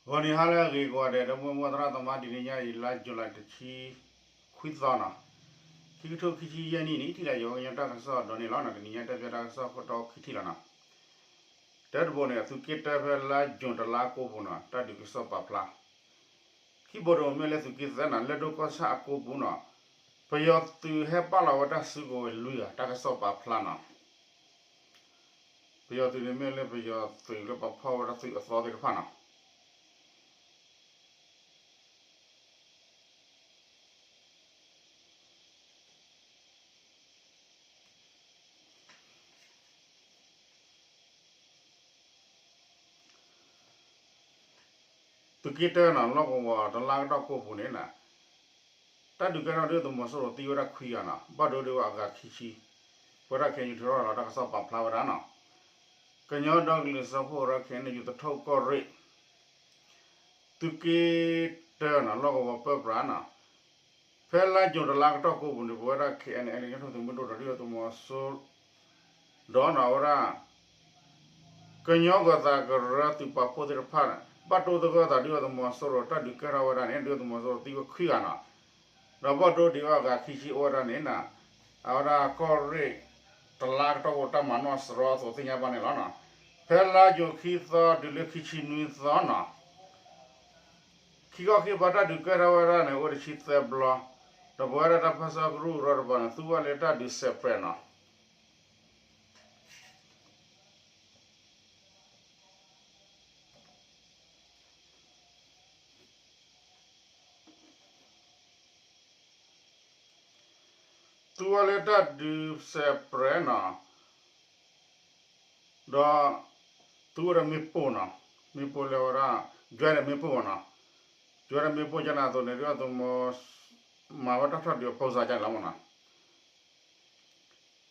ဂီၤနံၤဟါလၢအဂ့ၤကိးဂၤဒဲး ဒီပုၢ်ဝဲၢ်မုၢ်သရၣ်သမါ တနံၤညါအံၤ လါယူၤလံ တဆံခွံသီနီၤ, ခံကထိခံဆံယဲၢ်နံၣ်န့ၣ် ထံၣ်လိာ်ယိၤကညီတၢ်ကစီၣ်ဒီးန့ၣ်လီၤ. တနံၤညါတၢ်ပၢတၢ်ကစီၣ်ခိၣ်တီခံထံၣ်လီၤနီၤ. တၢတဘိန့ၣ် သုးက့တၢဖဲလါယူၤတလါကိးပူၤနီၤ တၢ်ဒုးကစီၣ်ပာ်ဖျါ ခံဘိတဘိမ့ၢ်လၢသုးက့သၢနီၤ လၢဒိကီၢ်ဆၣ်အကိးပူၤနီၤ, ပယီၤသုးဟဲပာ်လီၤဝဲတၢ်စုကဝဲၤလွံၢ်ဂၤ တၢ်ကစီၣ်ပာ်ဖျါနီၤ. ပယီၤသုးန့ၣ်မ့ၢ်လၢပယီၤသုးလၢပဖီၣ်ဝဲဒၣ်သုးအသီသ့ၣ်တဖၣ်နီၤ. သုးက့တၢနီၤ လီၢ်ကဝီၤတလါကတီၢ်ကိးပူၤန့ၣ်နီၤ, တၢ်ဒုးကဲထီၣ်ဒုၣ်ဒါသုးမီၤစိရိၤသံဝဲဒၣ်ခွံဂၤနီၤ, ဘၣ်ဒိဒံးဝဲအဂၤခံဆံ, ပဝဲဒၣ် ခ့ၣ်အဲၣ်ယူၣ် ထုးထီၣ်လီၤတၢ်ကစီၣ်ပာ်ဖျါဝဲဒၣ်နီၤ. ကညီဒီကလုာ်စၢဖှိၣ်ကရၢ ခ့ၣ်အဲၣ်ယူၣ် သထူၣ်ကီၢ်ရ့ၣ် သုးက့တၢနီၤ လီၢ်ကဝီၤပၢပြးနီၤ, ဖဲလါယူၤတလါကတီၢ်ကိးပူၤန့ၣ် ပဝဲဒၣ် ခ့ၣ်အဲၣ်ယူၣ် ကညီဒီကလုာ်သုးမုၢ်ဒိၣ်ဒီးဒုၣ်ဒါသုးမီၤစိရိၤ ဒီးနီၤ အဝဲဒၣ် ကညီဂီၤသးကရၢသုးပာ်ဖှိၣ်သ့ၣ်တဖၣ်န့ၣ် ဘၣ်တိသဂၢၢ်သးဒုၣ်ဒါသုးမီၤစိရိၤ တၢ်ဒုးကဲထီၣ်ဝဲဒၣ်န့ၣ် ဒုၣ်ဒါသုးမီၤစိရိၤသံဝဲခွံဂၤနီၤ, ဒီးဘၣ်ဒိဒံးဝဲအဂၤခံဆံအိၣ်ဝဲဒၣ်န့ၣ်နီၤ, အဝဲဒၣ်ကီၢ်ရ့ၣ်တလါကတီၢ်ကိးတၢ်မၤနီၣ်စရီအသိးသ့ၣ်ညါဘၣ်န့ၣ်လီၤနီၤ. ဖဲလါယူၤခံသီတုၤလၢခံဆံနွံသီနီၤ ခံခီခံကပၤတၢ်ဒုးကဲထီၣ်ဝဲဒၣ်န့ၣ် အိၣ်တဆံသၢဘျီ, ဒီးပဝဲဒၣ်တၢ်ပၢဆှၢကရူၢ်ကရၢတဖၣ်န့ၣ် သူဝဲလၢတၢ်ဒုးစဲးပြဲးနီၤ. သူဝဲလၢတၢ်ဒုးစဲးပြဲးနီၤ, ဒီး သူဝဲဒၣ်မ့ၣ်ပိၢ်နီၤ, မ့ၣ်ပိၢ်လၢဝဲဒၣ် ယွဲဒီးမ့ၣ်ပိၢ်မ့ၢ်နီၤ, ယွဲဒီးမ့ၣ်ပိၢ်ကန့ၣ်အသိးန့ၣ် ဒုၣ်ဒါသုးမီၤ မၤဝဲတၢ်ထီၣ်ဒုးအပိစါကန့ၣ်လီၤမ့ၢ်နီၤ.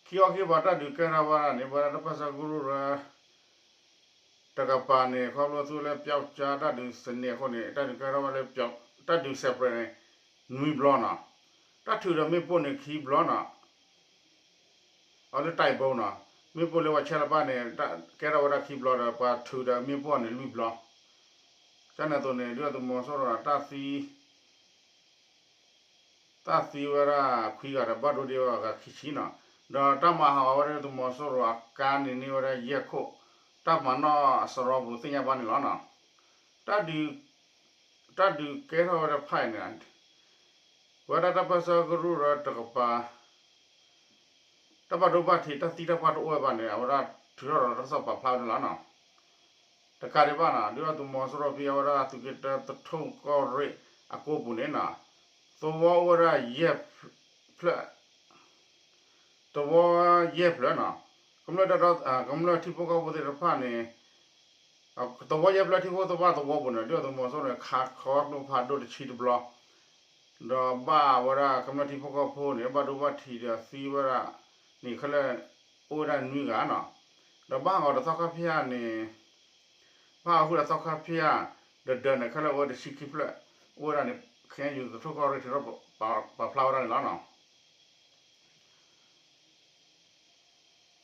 ခံခီခံကပၤတၢ်ဒုးကဲထီၣ်ဝဲဒၣ်န့ၣ် ပဝဲဒၣ်တၢ်ပၢဆှၢကရူၢ်ကရၢ တကပၤန့ၣ် ခီဖျိသူလၢပျီကၠါတၢ်ဒုးစန့ၢ်အဃိန့ၣ် တၢ်ဒုးကဲထီၣ်ဝဲလၢ တၢ်ဒုးစဲးပြဲးန့ၣ် နွံဘျီနီၤ, တၢ်ထုးဒီးမ့ၣ်ပိၢ်န့ၣ်ခံဘျီနီၤ, အီၤလၢတၢ်ဘိနီၤ, မ့ၣ်ပိၢ်လၢပှၤဆဲးလီၤဘၣ်န့ၣ် ကဲထီၣ်ဝဲဒၣ်ခံဘျီဒီး ပှၤထုးဒီးမ့ၣ်ပိၢ်န့ၣ်လွံၢ်ဘျီ, ကန့ၣ်အသိးန့ၣ် ဒုၣ်ဒါသုးမီၤစိရိၤ တၢ်သံ တၢ်သံဝဲဒၣ်ခွံဂၤဒီး ဘၣ်ဒိဒံးဝဲအဂၤခံဆံနီၤ, ဒီးတၢ်မၤဟးဂီၤဝဲဒၣ်သုးမီၤစိရိၤအကါန့ၣ်န့ၢ်ဝဲဒၣ်ယဲၢ်ခိၣ်, တၢ်မၤနီၣ်အစရီပူၤသ့ၣ်ညါဘၣ်န့ၣ်လီၤနီၤ. တၢ်ဒုး တၢ်ဒုးကဲထီၣ်ဝဲဒၣ်ဖဲအံၤန့ၣ် ပဝဲဒၣ်တၢ်ပၢဆှၢကရူၢ်ကရၢတကပၤ တၢ်ဘၣ်ဒိဘၣ်ထံးတၢ်သံတၢ်ပှၢ်တအိၣ်ဝဲဘၣ်န့ၣ် အဝဲဒၣ်ထုးထီၣ်ဒီးတၢ်ကစီၣ်ပာ်ဖျါဝဲန့ၣ်လီၤနီၤ. တကးဒံးဘၣ်နီၤ ဒုၣ်ဒါသုးမီၤစိရိၤဖဲအဝဲဒၣ်သုးက့တၢသထူၣ်ကီၢ်ရ့ၣ်အကိးပူၤန့ၣ်နီၤ, သဝီအိၣ်ဝဲဒၣ်ယဲၢ်ဖျၢၣ် သဝီယဲၢ်ဖျၢၣ်နီၤ, ကမျၢၢ်တၢ်ဒီ ကမျၢၢ်ထံဖိကီၢ်ဖိသ့ၣ်တဖၣ်န့ၣ် သဝီယဲၢ်ဖျၢၣ်ထံဖိသဝီသဝီပူၤန့ၣ် ဒုၣ်ဒါသုးမီၤစိရိၤန့ၣ် ခးခီကျိဖးဒိၣ်တဆံတဘျီ, ဒီးဘၣ်ဝဲဒၣ်ကမျၢၢ်ထံဖိကီၢ်ဖိန့ၣ် ဘၣ်ဒိဘၣ်ထံးဒီးသံဝဲဒၣ်န့ၣ်ခဲလၢာ် အိၣ်ဝဲဒၣ်နွံဂၤနီၤ, ဒီးဘၣ်ဟးဂီၤဒီးသီခါဖၠၣ်န့ၣ် ဘၣ်ဟးဂီၤဃုာ်ဒီးသီခါဖၠၣ် ဒီးဒၢးန့ၣ်ခဲလၢာ်အိၣ်ဝဲတဆံခံဖျၢၣ်, အိၣ်ဝဲဒၣ်န့ၣ် ခ့ၣ်အဲၣ်ယူၣ်သထူၣ်ကီၢ်ရ့ၣ်ထုးထီၣ်ပာ်ဖျါဝဲဒၣ်န့ၣ်လီၤနီၤ.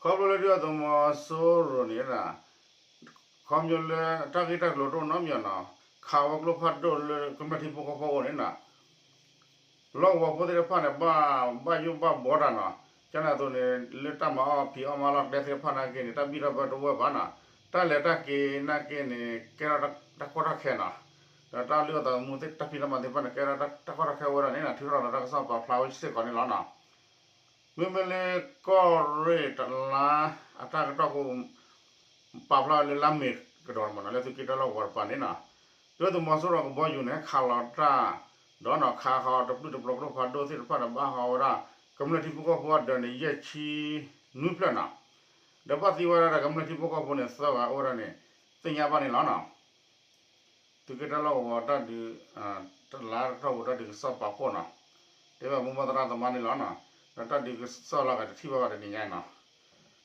ခီဖျိလၢဒုၣ်ဒါသုးမီၤစိရိၤန့ၣ် ခီဖျိလၢတၢ်ဂ့ၢ်တၢ်ကျိၤတအိၣ်နီတမံၤနီၤ, ခးဝဲကျိဖးဒိၣ်လၢကမျၢၢ်ထံဖိကီၢ်ဖိအအိၣ်န့ၣ်နီၤ, လီၢ်ကဝီၤဖိသ့ၣ်တဖၣ်န့ၣ် ဘၣ်ဘၣ်ယိၣ်ဘၣ်ဘှီတၢ်နီၤ, ကန့ၣ်အသိးန့ၣ် လၢတၢ်မၤအီၣ်ဖံးအီၣ်မၤလီၢ်ကျဲသ့ၣ်တဖၣ်နာ်က့န့ၣ် တၢ်ဘံၣ်တၢ်ဘၢတအိၣ်ဝဲဘၣ်နီၤ, တၢ်လဲၤတၢ်က့ၤနာ်က့န့ၣ် ကဲထီၣ်တၢ်ကီတၢ်ခဲနီၤ, ဒီးတၢ်လုၢ်အီၣ်သးသမူသ့ၣ်တၢ်ဖံးတၢ်မၤသ့ၣ်တဖၣ်န့ၣ် ကဲထီၣ်တၢ်ကီတၢ်ခဲဝဲဒၣ်န့ၣ်နီၤ, ထုးထီၣ်လီၤတၢ်ကစီၣ်ပာ်ဖျါဝဲစ့ၢ်ကီးန့ၣ်လီၤနီၤ. မ့မ့ၢ်လၢကီၢ်ရ့ၣ်တလါအတၢ်ကတီၢ်ကိး ပာ်ဖျါဝဲလၢလါမ့ၤကဒီးမ့ၢ်နီၤ လၢသုးက့တၢလီၢ်ကဝီၤတပၤန့ၣ်နီၤ, ဒုၣ်ဒါသုးမီၤစိရိၤကဘီယူၤန့ၣ် ဟဲခးလီၤတၢ် ဒီးနီၤ ခးဃီၤတပျုၢ်တပျီၤကျိဖးဒိၣ်သ့ၣ်တဖၣ်န့ၣ် ဘၣ်ဟးဂီၤဝဲဒၣ် ကမျၢၢ်ထံဖိကီၢ်ဖိအဒၢးန့ၣ် ယဲၢ်ဆံနွံဖျၢၣ်နီၤ, ဒီးဘၣ်သံဝဲဒၣ်ဒီးကမျၢၢ်ထံဖိကီၢ်ဖိန့ၣ် သၢဂၤအိၣ်ဝဲဒၣ်န့ၣ် သ့ၣ်ညါဘၣ်န့ၣ်လီၤနီၤ. သုးက့တၢလီၢ်ကဝီၤတၢ်ဒုး တလါကတီၢ်ပူၤတၢ်ဒုးကစီၣ်ပာ်ဖှိၣ်နီၤ, တဲဘၣ်မိၢ်ပှၢ်သရၣ်သမါန့ၣ်လီၤနီၤ, ဒီးတၢ်ဒုးကစီၣ်လီၤဂာ်တထံၣ်ဘၣ်ဘၣ်တနံၤညါအံၤနီၤ,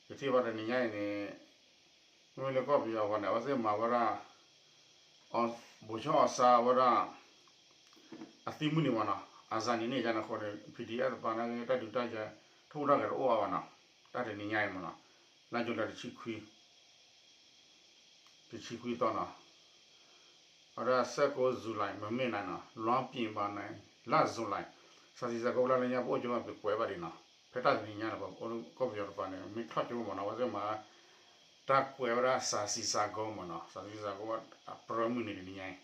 တထံၣ်ဘၣ်တနံၤညါအံၤန့ၣ် မ့မ့ၢ်လၢကီၢ်ပယီၤပူၤန့ၣ် အဝဲသ့ၣ်မၤဝဲဒၣ် ဘိၣ်ဆိၣ်အီၣ်စါဝဲဒၣ် အသံမုၢ်နံၤမ့ၢ်နီၤ အစၤနံၤန့ၣ် ယန့ၣ်အဃိန့ၣ် ပီၣ်ဒံၣ်အဲၣ်သ့ၣ်တဖၣ်န့ၣ် တၢ်ဒုးတၢ်ယၤ ထိၣ်ဟူးတၢ်ဂဲၤတအိၣ်အါဘၣ်နီၤ, တၢ်တနံၤညါအံၤမ့ၢ်နီၤ, လါယူၤလံတဆံခွံ တဆံခွံသီနီၤ, အဝဲဒၣ် စဲကိ July မ့မ့ၢ်နၤနီၤ လွန်ပြင်ပါနိုင် လ July စၤစံစၤကိ လၢညါ ပအိၣ်ကၠိမး ပကွဲးဘၣ်ဒံးနီၤ ဖဲတၢ်တနံၤညါန့ၣ် ပအိၣ်ကီၢ်ပယီၤတပၤန့ၣ် မ့ၢ်ထီၣ်ကၠိမးနီၤ အဝဲသ့ၣ်မၤ တၢ်ကွဲးဝဲဒၣ် စၤစံစၤကိ မးနီၤ စၤစံစၤကိ အပြၢမုၢ်နံၤတနံၤညါအံၤ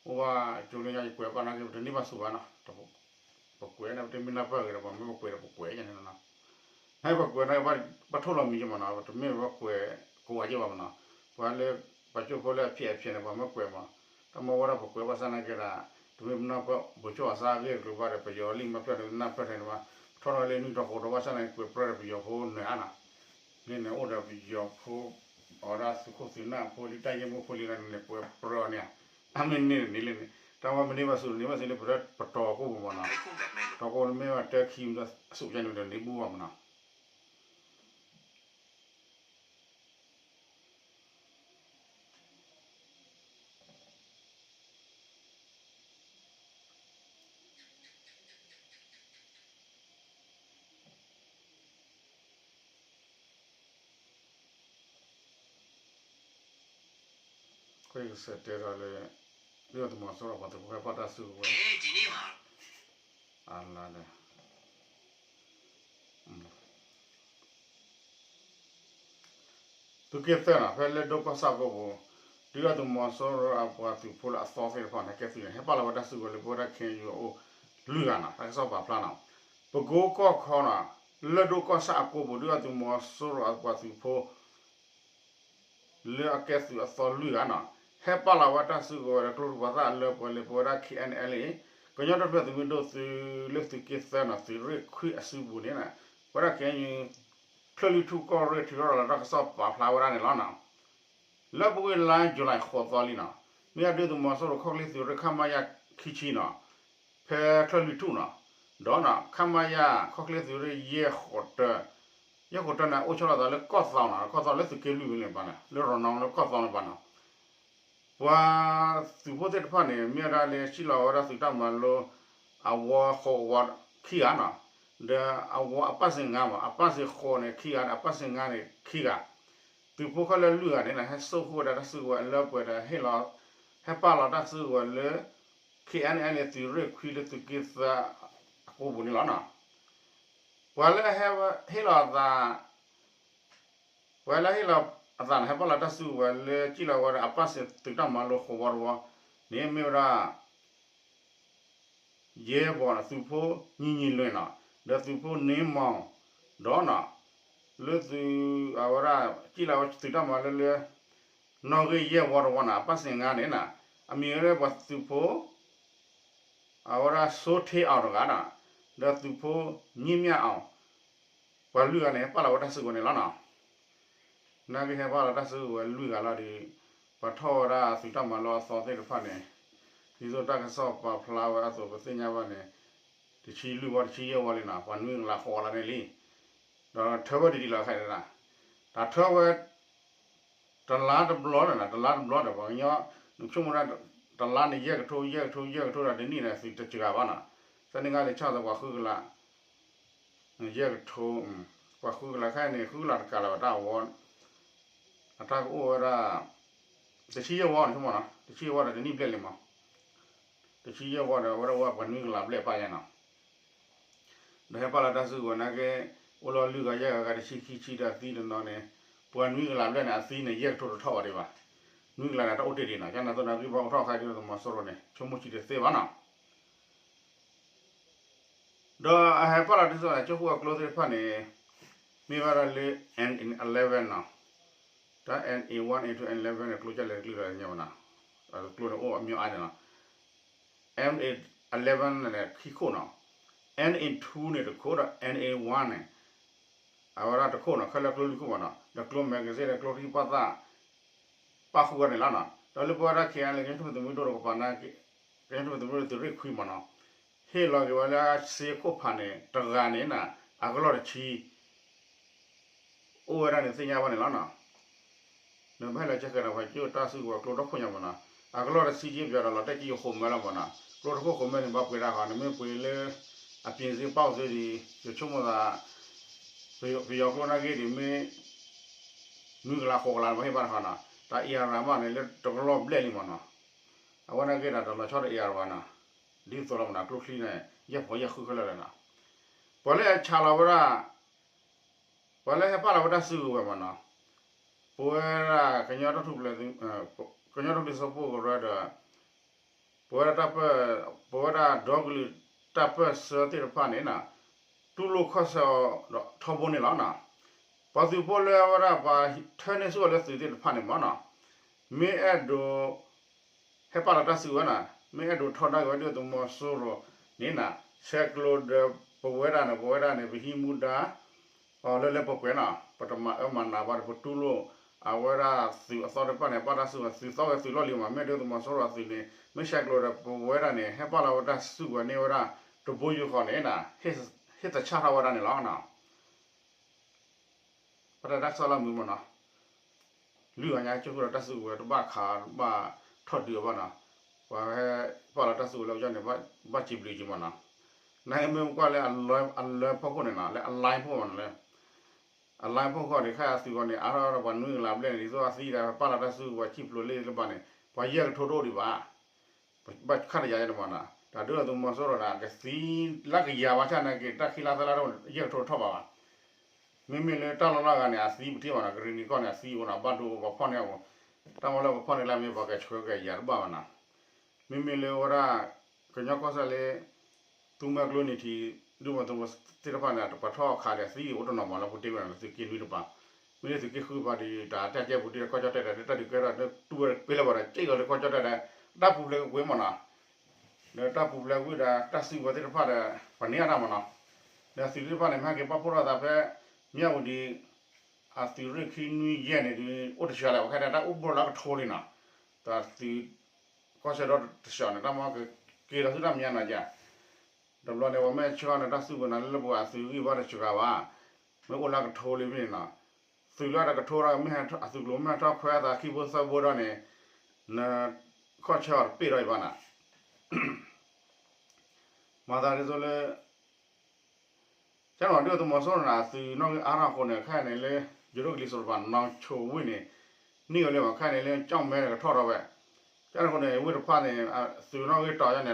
အိၣ်ဘၣ်ကၠိလၢညါ ယကွဲးဘၣ်နာ်က့ ပတန့ၢ်ဘၣ်ဆူၣ်ဘၣ်နီၤ ပကွဲးန့ၣ် ပတမ့ၢ်နၢ်ပၢၢ်ဂ့ၤဒီး ပှၤမ့ၢ်ပကွဲးဒီး ပကွဲးယါန့ၣ်နီၤ နပကွဲးန့ၣ် ပထိၣ်လီၤမံၤက့မးနီၤ ပတမ့ၢ်ပကွဲးကိးဝဲက့ဘၣ်မးနီၤ ပှၤလၢ ပှၤကၠိဖိလၢအဖျဲးအဖျဲးန့ၣ် ပှၤမ့ၢ်ကွဲးမး တၢ်မ့ၢ်ဝဲဒၣ်ပကွဲးဘၣ်ဆၣ်နာ်က့ဒၣ် တမ့ၢ်ပနၢ်ပၢၢ် ဘိးကၠိအစါအဂ့ၢ်တကျိၤဘၣ်ဒီး ပယီၤလံာ်မၤပျၢၢ်န့ၣ် နၢ်ပၢၢ်ထဲန့ၣ်ဘၣ် ပထီၣ်ထီၣ်လၢနွံတီၤဃိးတီၤဘၣ်ဆၣ်နာ်က့ ကွဲးပြၢဒီးပယီၤဖိနၢၤအါနီၤ န့ၣ်န့ၣ် အိၣ်ဒီးပယီၤဖိ အဝဲဒၣ်သုးခိၣ်သုးနၢ်ဖိလံ တၢ်ယဲၢ်မိၢ်ဖိလံန့ၣ် ကွဲးပြၢအီၤန့ၣ် အမ့ၢ်န့ၢ်န့ၣ်လံန့ၣ် တၢ်ဝဲမ့ၢ်န့ၢ်ဘၣ်ဆူၣ်န့ၢ်ဘၣ်ဆူၣ်လၢပတပတီၤကိၣ်ပူၤမးနီၤ တီၤကိၣ်န့ၣ်မ့ၢ်ဝဲတၢခံအဆူၣ်ကဲန့ၣ်ဒီးန့ၢ်ဘူၣ်ဘၣ်မးနီၤ ကစဲးတဲထီၣ်လၢ ဒုၣ်ဒါသုးမီၤစိရိၤပှၤသုးဖိဟဲပာ်တၢ်စုကဝဲၤ အလါဒီး သုးက့သၢနီၤ ဖဲလၢဒိကီၢ်ဆၣ်ကိၣ်ပူၤ ဒုၣ်ဒါသုးမီၤစိရိၤအပှၤသုးဖိလၢအသီသ့ၣ်တဖၣ်န့ၣ် ဟဲကဲသုးန့ၣ် ဟဲပာ်လီၤဝဲတၢ်စုကဝဲၤလၢပဝဲဒၣ် ခ့ၣ်အဲၣ်ယူၣ် အအိၣ်လွံၢ်ဂၤနီၤ တၢ်ကစီၣ်ပာ်ဖျါနီၤ ပကိကီၢ်ခီနီၤ လၢဒိကီၢ်ဆၣ်အကိၣ်ပူၤ ဒုၣ်ဒါသုးမီၤစိရိၤအပှၤသုးဖိ လၢအကဲသုးအသီလွံၢ်ဂၤနီၤ ဟဲပာ်လီၤဝဲတၢ်စုကဝဲၤဒီးကျိတကပၤသၣ်အလၢပှဲၤလၢပဝဲဒၣ် ခ့ၣ်အဲၣ်ယူၣ် ကညီတၢ်ထူၣ်ဖျဲးသုးမုၢ်ဒိၣ်သုးလၢသုးက့သၢနီၤ သုးရ့ၣ်ခွံအစုပူၤန့ၣ် ပဝဲဒၣ် ခ့ၣ်အဲၣ်ယူၣ် ချၢၣ်လွံၢ်ထူၣ်ကီၢ်ရ့ၣ်ထုးထီၣ်လီၤတၢ်ကစီၣ်ပာ်ဖျါဝဲဒၣ်န့ၣ်လီၤနီၤ လၢပူၤကွံာ်လါ July ဃိးသီလံနီၤ မ့ၢ်အဒုးသုးမီၤစိရိၤခီၣ်ချ့သုးရ့ၣ် ခမရ ခံဆံနီၤ ဖဲချၢၣ်လွံၢ်ထူၣ်နီၤ ဒီးနီၤ ခမရ ခီၣ်ချ့သုးရ့ၣ် ယဲၢ်ဃိးတၢ ယဲၢ်ဃိးတၢန့ၣ် အိၣ်ဆီလီၤသးလၢကီၢ်သီနီၤ ကီၢ်သီလၢသုးက့လွံၢ်ဝံၤန့ၣ်ဘၣ်န့ၣ် လၢရီနီလၢကီၢ်သီန့ၣ်ဘၣ်နီၤ ပှၤသုးဖိသ့ၣ်တဖၣ်န့ၣ် မ့ၢ်ဝဲဒၣ်လၢစံၣ်လီၤဝဲဒၣ်သုးတၢ်မၤလိ အဝီဃိးဝီခံဂၤနီၤ ဒီးအဝီအပၣ်စ့ၣ်ငါမး အပၣ်စ့ၣ်ဃိးန့ၣ်ခံဂၤ အပၣ်စ့ၣ်ငါန့ၣ်ခံဂၤ သုးဖိခဲလၢာ်လွံၢ်ဂၤန့ၣ် ဟဲစိာ်ဃုာ်ဝဲဒၣ်တၢ်စုကဝဲၤအလၢပှဲၤဒီး ဟဲပာ်လီၤတၢ်စုကဝဲၤလၢ ခ့ၣ်အဲၣ်ယူၣ် သုးရ့ၣ်ခွံလၢသုးက့သၢအကိၣ်ပူၤန့ၣ်လီၤနီၤ ပှၤလၢဟဲဟ့ၣ်လီၤအသး ပှၤလၢဟ့ၣ်လီၤအသးန့ၣ် ဟဲပာ်လီၤတၢ်စုကဝဲၤလၢစံၣ်လီၤဝဲဒၣ်အပၣ်စ့ၣ်သုးတၢ်မၤလိဃိးဝီတဝီန့ၣ် မ့ၢ်ဝဲဒၣ် ယဲၢ်ဝီန့ၣ် သုးဖိညီညီလွင်နီၤ ဒီးသုးဖိန့မီၤ ဒီးနီၤ လၢသုးအဝဲဒၣ် စံၣ်လီၤဝဲသုးတၢ်မၤလိလၢ နီၣ်ဂံၢ်ယဲၢ်ဝီတဝီန့ၣ် အပၣ်စ့ၣ်ငါန့ၣ်နီၤ အမံၤဝဲလၢပှၤသုးဖိ အဝဲဒၣ်စိထ့အီၤတဂၤနီၤ ဒီးသုးဖိညံၣ်မၠၣ်အီၤ ပှၤလွံၢ်ဂၤန့ၣ် ဟဲပာ်လီၤဝဲတၢ်စုကဝဲၤန့ၣ်လီၤနီၤ နာ်က့ဟဲပာ်လီၤတၢ်စုကဝဲၤလွံၢ်ဂၤလီၤဒီး ပှၤထီၣ်ဝဲဒၣ်သုးတၢ်မၤလိအသီသ့ၣ်တဖၣ်န့ၣ် ဒ်သိးတၢ်ကစီၣ်ပာ်ဖျါဝဲအသိးပသ့ၣ်ညါဘၣ်န့ၣ် တဆံလွံၢ်ဝီတဆံယဲၢ်ဝီလံနီၤ ပှၤနွံကလးဃိးကလးန့ၣ်လံ ဒီးထၢဝဲဒ်ဒ်လီၤခဲအံၤ တၢ်ထၢဝဲ တလါတဘျီဒီးနီၤ တလါတဘျီဒီး ပှၤကညီ နဆိကမိၣ်ဒၣ် တလါန့ၣ် ယဲၢ်ကထိ ယဲၢ်ကထိ ယဲၢ်ကထိဒီး တနံၣ်န့ၣ် သုးတစှၤဘၣ်နီၤ သၢနံၣ်ဂၤန့ၣ် ဆၣ်သပှၢ်ဃုကလး ယဲၢ်ကထိ ပှၤဃုကလးခဲအံၤန့ၣ် ဃုကလးတကးလၢၤဘၣ်တၢ်အဝီ အတၢ်ကအိၣ်ဝဲဒၣ် တဆံယဲၢ်ဝီန့ၣ် ဆိကမိၣ်နီၤ တဆံယဲၢ်ဝီဒီးတနံၣ်ဘျဲၣ်လံမး တဆံယဲၢ်ဝီဒီး အဝဲဒၣ်ဝဲပှၤနွံကလးဘျဲၣ်ပၢ်ယါနီၤ ဒီးဟဲပာ်လီၤတၢ်စုကဝဲၤနာ်က့ အိၣ်လီၤလွံၢ်ဂၤယဲၢ်ဂၤဂၤ တဆံခံဆံဒီးအသံတနီၤန့ၣ် ပှၤနွံကလးဘျဲၣ်န့ၣ် အသံန့ၣ် ယဲၢ်ကထိတထီၣ်ဘၣ်ဒံးဘၣ် နွံကလးန့ၣ် တၢ်အိၣ်တ့ၢ်ဒံးနီၤ ကန့ၣ်သိးဒီးဂံၢ်ဘါအိၣ်ထီၣ်အခါဒ်သိးသုးမီၤစိရိၤန့ၣ် ဆိကမိၣ်ဆံးတသ့ဘၣ်နီၤ ဒီးအဟဲပာ်လီၤတၢ်စုကဝဲၤန့ၣ် ကၠိဃူအကျိသ့ၣ်တဖၣ်န့ၣ် မ့ၢ်ဝဲဒၣ်လၢ N A eleven နီၤ တၢ် N A one, A two, N eleven န့ၣ် ကျိကလဲၣ်တကလုာ်ဒီးညါဘၣ်နီၤ ကျိန့ၣ်အိၣ်အမျိုးအါန့ၣ်နီၤ N A eleven န့ၣ် ခံခိၣ်နီၤ N A two န့ၣ်တခိၣ်ဒီး N A one န့ၣ် အဝဲဒၣ်တခိၣ်နီၤ ခဲလၢာ်ကျိလွံၢ်ခိၣ်ဘၣ်နီၤ ဒီးကျိ magazine ဒီးကျိထံၣ်ပှၢ်သၣ် ပာ်ဃုာ်ဝဲန့ၣ်လီၤနီၤ ဒီးလၢပဝဲဒၣ် ခ့ၣ်အဲၣ်ယူၣ် ကညီတၢ်ထူၣ်ဖျဲးသုးမုၢ်ဒိၣ်တကပၤန့ၣ် ကညီတၢ်ထူၣ်ဖျဲးသုးမုၢ်ဒိၣ်သုးရ့ၣ်ခွံမးနီၤ ဟ့ၣ်လီၤက့ၤဝဲလၢစ့ခိၣ်ဖးန့ၣ် တဂၤန့ၣ်နီၤ အကလီၢ်တဆံ အိၣ်ဝဲဒၣ်န့ၣ်သ့ၣ်ညါဘၣ်န့ၣ်လီၤနီၤ နဘၣ်ဟဲလီၤကဲဃဲဒီးပှၤကၠိတၢ်စုကဝဲၤကျိဒီခိၣ်ညါမးနီၤ အကလီၢ်တဆံက့ပယီၤဒီးလီၤတဲာ်က့ယဃိးမၢလီၤမးနီၤ ကျိတခိၣ်ဃိးမၢန့ၣ် ဘၣ်ပှ့ၤဒၣ်ဃီ နမ့ၢ်ပှ့ၤလၢအပ့ၤစ့ပာ်အီၤသ့ဒီး ယဆိကမိၣ်သး ပယီၤကျိနာ်က့ဒ်မ့ၢ် နွံကလးဃိးကလးန့ၣ် ပှၤဟ့ၣ်ဘၣ်တခီနီၤ တၢ်အံၤအရၤမးန့ၣ် လၢတကလီၢ်ဘျဲၣ်လံမးနီၤ အဝဲန့ၣ်က့ဒီးတလီၤဆီတအံၤအါဘၣ်နီၤ, ဒ်သိးလီၤမနီၤ ကျိချံန့ၣ် ယဲၢ်ဖီယဲၢ်ဃုခဲလၢာ်လီၤနီၤ, ပှၤလၢအဆးလီၤဝဲဒၣ် ပှၤလၢဟဲပာ်လီၤဝဲတၢ်စုကဝဲၤမနီၤ, ပဝဲဒၣ်ကညီတၢ်ထူၣ်ဖျဲးသုး ကညီတၢ်ထူၣ်ဖျဲးသုးဖိကရၢဒီး ပဝဲဒၣ်တၢ်ပၢၢ် ပဝဲဒၣ်ဒီကလုာ်တၢ်ပၢၢ်ဆၢသ့ၣ်တဖၣ်န့ၣ်နီၤ, တူၢ်လိာ်ခီၣ်ဆၢအီၤဒီးထီဘိန့ၣ်လီၤနီၤ, ပှၤသုးဖိလၢအဝဲဒၣ်ပှၤထၢန့ၢ်ဆူၣ်အီၤလၢသုးသ့ၣ်တဖၣ်န့ၣ်မနီၤ, မ့ၢ်အဲၣ်ဒိး ဟဲပာ်လီၤတၢ်စုကဝဲၤနီၤ, မ့ၢ်အဲၣ်ဒိးထီဒါက့ၤဝဲဒၣ်သုးမီၤစိရိၤန့ၣ်နီၤ, ဆဲးကျိးဒီးပဝဲဒၣ်န့ၣ် ပဝဲဒၣ်န့ၣ် ပဟံးမူဒါ အီၤလၢလၢပှဲၤပှဲၤနီၤ, ပတမၤအၢမၤနးဘၣ်ဒီး ပတူၢ်လိာ် အဝဲဒၣ်သုးအသီတဖၣ်န့ၣ် ပာ်တၢ်စုကဝဲၤ သုးသီဝဲသုးလီၢ်လံၤမး, မ့ၢ်ဒၣ်သုးမီၤစိရိၤအသုးန့ၣ် မ့ၢ်ဆဲးကျိးဒီးပဝဲဒၣ်န့ၣ် ဟဲပာ်လီၤဝဲတၢ်စုကဝဲၤန့ၢ်ဝဲဒၣ် တဘိယူၢ်ဃီန့ၣ်နီၤ, ဟ့ၣ်သဆၣ်ထီၣ်ဝဲဒၣ်န့ၣ်လီၤနီၤ. ပတၢ်တၢ်ကစီၣ်လၢမုာ်မနီၤ, လွံၢ်ဂၤညါကၠိဃုာ်ဒီးတၢ်စုကဝဲၤတဘၣ်ခး တဘၣ်ထီၣ်ဒုးအဘၣ်နီၤ, ပှၤဟဲပာ်လီၤတၢ်စုကဝဲၤလၢကညီန့ၣ် ဘၣ်စံးဘျုးက့ၤမနီၤ, နမ့ၢ်ကွၢ်လၢအလၢဖီခိၣ်န့ၣ်နီၤ လၢအလါဖီခိၣ်မနီၤလၢ အလါဖီခိၣ်န့ၣ် ခဲအသုးဂီၢ်န့ၣ် အါထီၣ်ဒီးပှၤနွံကလးဘျဲၣ်န့ၣ် ဒ်သိးအသံဒီးပာ်လီၤတၢ်စုကဝဲၤ ခံဖျိးလ့ၣ်လၢဘၣ်န့ၣ် ပှၤယဲၢ်ကထိတအိၣ်ဒံးဘၣ် ဘၣ်ခးတယၤယဲတမနီၤ, တၢ်ဒုးလီၤသုးမီၤစိရိၤဒီး ကသံလၢကယၤဘၣ်ဆၣ်နာ်က့ တၢ်ခံလါသၢလါတအိၣ် ယဲၢ်ကထိတထီၣ်ဘၣ်ဘၣ်. မ့မ့ၢ်လၢတၢ်လီၢ်လၢအဂၤန့ၣ် အသံပထံၣ်ဘၣ်နီၤ, ကရ့ၣ်နံၤကီၢ်န့ၣ် အသံအိၣ်နီၤ, ဘၣ်ဒိပှၤဖီၣ်န့ၢ်အပူၤ, တၢ်မၤလၢပှၤဖီၣ်န့ၢ်လၢမ့ၢ် ပှၤကဆှၢကယၤတဘၣ်ဘၣ်နီၤ. မ့မ့ၢ်လၢဝဲဒၣ် ကညီကီၢ်စဲၣ်လၢ သူမွဲကျိနံၤထံး ဒုၣ်ဒါသုးမီၤစိရိၤသ့ၣ်တဖၣ်န့ၣ် ပှၤထီၣ်ခးဒီးသံအိၣ်တနီၤမးလၢပူၤတ့ၢ်ဝဲဒၣ်လၢသုးက့နွံတပၤ, မ့ၢ်လၢသုးက့ဃုတပၤဒီး တၢ်တၢ်ကဲပူၤတ့ၢ်ဒီးကီၢ်ကၠီၣ်တဲၣ်ဒီး တၢ်ဒုးကဲထီၣ်တူၢ်ဝဲတပ့ၤလၢၤဘၣ်ဒီး က့ၢ်ဂီၤလၢကီၢ်ကၠီၣ်တဲၣ်ဒီး တၢ်ပူၤဖျဲးကကွံာ်မးနီၤ, ဒီးတၢ်ပူၤဖျဲးကွံာ်ဒီး တၢ်စုကဝဲၤသ့ၣ်တဖၣ်ဒီး ပှၤန့ၢ်အတၢ်မးနီၤ, ဒီးသုးသ့ၣ်တဖၣ်န့ၣ် မ့ၢ်ဟဲက့ၤပာ်ဖှိၣ်ထီၣ်သးဖဲ မၠၣ်ဝတံၤ အသုးရ့ၣ်ခံနွံယဲၢ်န့ၣ်ဒီး အိၣ်တဆှၢလၢၤ ပှၤခဲဒၣ်တၢ်အိၣ်ဘူးလၢကထိလံနီၤ, တၢ်သုး ကီၢ်ဆၢဒီတဆှၢန့ၣ် တၢ်မ့ၢ်ကက့ၤဒီးသုတၢ်မဲာ်ညါနီၤယါ, တဘျီန့ၣ် ပှၤမ့ၢ်ဆှၢန့ၣ် တၢ်စုကဝဲၤန့ၣ် လၢပှၤအသုးဂံၢ်ဘါတစှၤဘၣ်, မ့ၢ်အိၣ်လၢကထိလံဖဲန့ၣ်နီၤ, သုးလၢတကထိဒီး မ့ၢ်အသုးကျိၤမ့ၢ်ဟဲထီၣ်ခွဲးအသးခံဘိသၢဘိဒီးန့ၣ်, န ခီၣ်ဆၢအီၤတပ့ၢ်ဒီးအံၤဘၣ်နီၤ မၤသးဒ်သိးလၢ ကန့ၣ်ဒုၣ်ဒါသုးမီၤစိရိၤန့ၣ် အသုးနီၣ်ဂံၢ်အါထီၣ်အဃိန့ၣ် ခဲအံၤန့ၣ်လၢ ယိၤဒိၣ်ကလံၤစိးတပၤ နီၢ်ဆိဝ့ၢ်န့ၣ် န့ၢ်ဝဲလၢမး ခဲအံၤန့ၣ်လၢကၠီၣ်မဲန့ၣ်ကထီၣ်ထီၣ်ဝဲ, ကန့ၣ်အဃိန့ၣ် ဝ့ၢ်တဖၣ်န့ၣ် သုးနီၣ်ဂံၢ်တီၤယါန့ၣ် ထီၣ်ရှဲဝ့ၢ်ကွံာ်န့ၣ် အကန့ၢ်က့ၤဝဲခဲလၢာ်သ့လီၤနီၤ, အဝဲဒၣ်သုးနီၣ်ဂံၢ်တီၤန့ၣ် သူဝဲဒၣ်သုးနီၣ်ဂံၢ်ပှၤနွံကထိ ဒီးလၢ မ့မ့ၢ်လၢန့ၣ်ပှၤဒီး အဝဲထီၣ်သ့ဝဲတန့ၢ်ဘၣ် လၢရခၢၣ်ကီၢ်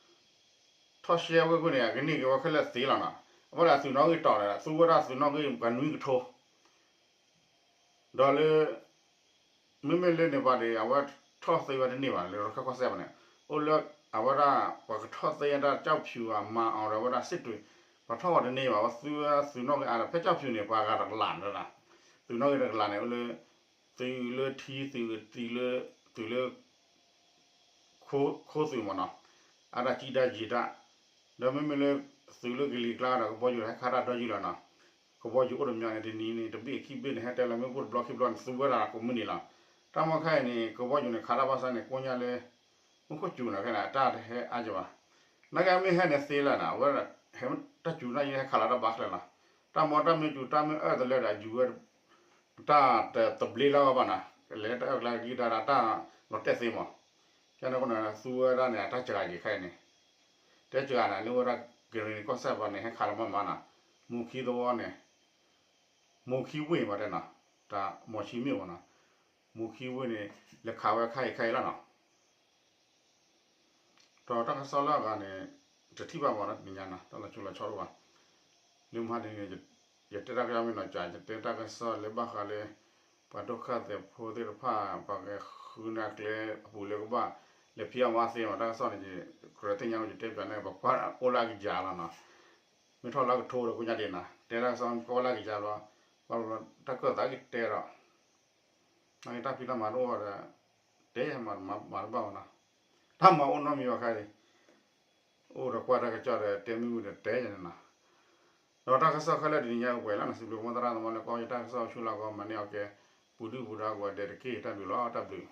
စဲၣ်ပူၤန့ၣ် အိၣ်လၢ အဝဲဒၣ် ပှၤကထီၣ်သ့တၢ်ကၠီၣ်ဖၠူၤအမၤအီၤဒီး အဝဲဒၣ်စ့ၢ်တွ့ၤ ပှၤထီၣ်ဝဲတန့ၢ်ဘၣ် အဝဲသူဝဲသုးနီၣ်ဂံၢ်အါဒီး ဖဲကၠီၣ်ဖၠူၤန့ၣ် ပှၤဂၤတကလးန့ၣ် သုးနီၣ်ဂံၢ်တကလးန့ၣ် အိၣ်လၢ သုးလၢထံ သုး သုးလၢ သုးလၢ ခိသုးမးနီၤ, အတၢ်ကံၣ်တၢ်ယံာ်တၢ်, ဒီးမ့မ့ၢ်လၢ သုးလၢကလံၤကျါဒီး ကဘီယူၤဟဲခးတၢ်ဒီယုၢ်လီၤနီၤ, ကဘီယူၤအိၣ်တမံၤန့ၣ် တနံၤန့ၣ် တဘ့ၣ်ခံဘ့ၣ်န့ၣ် ဟဲတဲလီၤမ့ၣ်ပိၢ်တဘျီခံဘျီန့ၣ် သူဝဲဒၣ်ကိးမုၢ်နံၤလီၤ, တၢ်မ့ၢ်ခဲအံၤန့ၣ် ကဘီယူၤန့ၣ် ခးတၢ်ဘၣ်ဆၣ်န့ၣ် ကိညါလၢ မူခိၣ်စူၤန့ၣ် ခဲန့ၣ် အတၢ်တဟဲအါကဘၣ်, နာ်က့မ့ၢ်ဟဲန့ၣ်သ့လၢၤနီၤ အဝဲဒၣ် ဟဲတၢ်စူၤန့ၣ် ဟဲခးလီၤတၢ်ဘၣ်ချၢလီၤ, တၢ်မ့ၢ်တၢ်မ့ၢ်စူၤ တၢ်မ့ၢ်အၢၣ်တလၢဒီး ယူၤဝဲ တၢ်တသဘျ့လၢအဂီၢ်ဘၣ်နီၤ, လဲၤတၢ်အၢၣ်ကျါကံၣ်တၢ်ဒီးတၢ်လီၤတဲာ်သ့မး, ကန့ၣ်အဃိန့ၣ် သူဝဲဒၣ်န့ၣ် အတၢ်စှၤက့ၤခဲအံၤန့ၣ်, တဲစှၤန့ၣ် လၢဝဲဒၣ်ကရ့ၣ်နံၤကီၢ်စဲၣ်ပူၤန့ၣ် ဟဲခးလီၤမးမးနီၤ, မိၢ်ခံသဝီန့ၣ်, မိၢ်ခံဝ့ၢ်မးတဲနီၤ, တၢ်မိၢ်ဆံမ့ၢ်မးနီၤ, မိၢ်ခံဝ့ၢ်န့ၣ် လဲၤခးဝဲခဲအံၤခဲအံၤလီၤနီၤ ဒီးတၢ်ကစီၣ်လၢအဂၤန့ၣ် တထံၣ်ဘၣ်မးနီၤတနံၤညါနီၤ တၢ်လီၤဆီလီၤဆီတအိၣ်ဘၣ်, လၢမဟါတနံၤန့ၣ် ယတဲတၢ်ကစီၣ်မ့ၢ်နီၤ ကၠး ယတဲတၢ်ကစီၣ်လၢဘၣ်ဃးလၢ ပှၤဒိၣ်ဃာ်သဲးဖိသ့ၣ်တဖၣ် ပှၤကဃုန့ၢ်ကျဲအပူၤလၢကဘၣ် လဲၤဖံးအီၣ်မၤအီၣ်သ့မး တၢ်ကစီၣ်န့ၣ် ကြၢးသ့ၣ်ညါဝဲ ယတဲပၠးန့ၣ် ပကွၢ်အိၣ်လၢအကယၤလီၤနီၤ, မ့ၢ်ထီၣ်လၢကထိဒီးကိညါဒံးနီၤ တဲတၢ်ကစီၣ်ကွၢ်ဝဲလၢအကယၤဘျီ, ဘၣ်ဘျီတၢ်ကၢၣ်သးကတဲဒီး နက့တၢ်ဖံးတၢ်မၤတအိၣ်ဒီး တဲယၤမၤတဘၣ်ဘၣ်နီၤ, တၢ်မၤအိၣ်နီတမံၤဘၣ်ခဲအံၤ, အိၣ်ဒီးကွၢ်တၢ်ကစီၣ်ဒီးတဲမ့ၢ်ဝံၤဒီးတဲယၤန့ၣ်နီၤ, ဒီးတၢ်ကစီၣ်ခဲလၢာ်တနံၤညါအိၣ်ပှဲၤလီၤနီၤ စံးဘျုးမိၢ်သရၣ်သမါလၢကွၢ်ယတၢ်ကစီၣ်ဆူလၢကီၢ် မၤန့ၢ်အီၣ်ကဲ ပူၤဒုၣ်ပူၤဒါကိးဂၤဒဲးတက့ၢ် တၢ်ဘျုးလီၤ တၢ်ဘျုး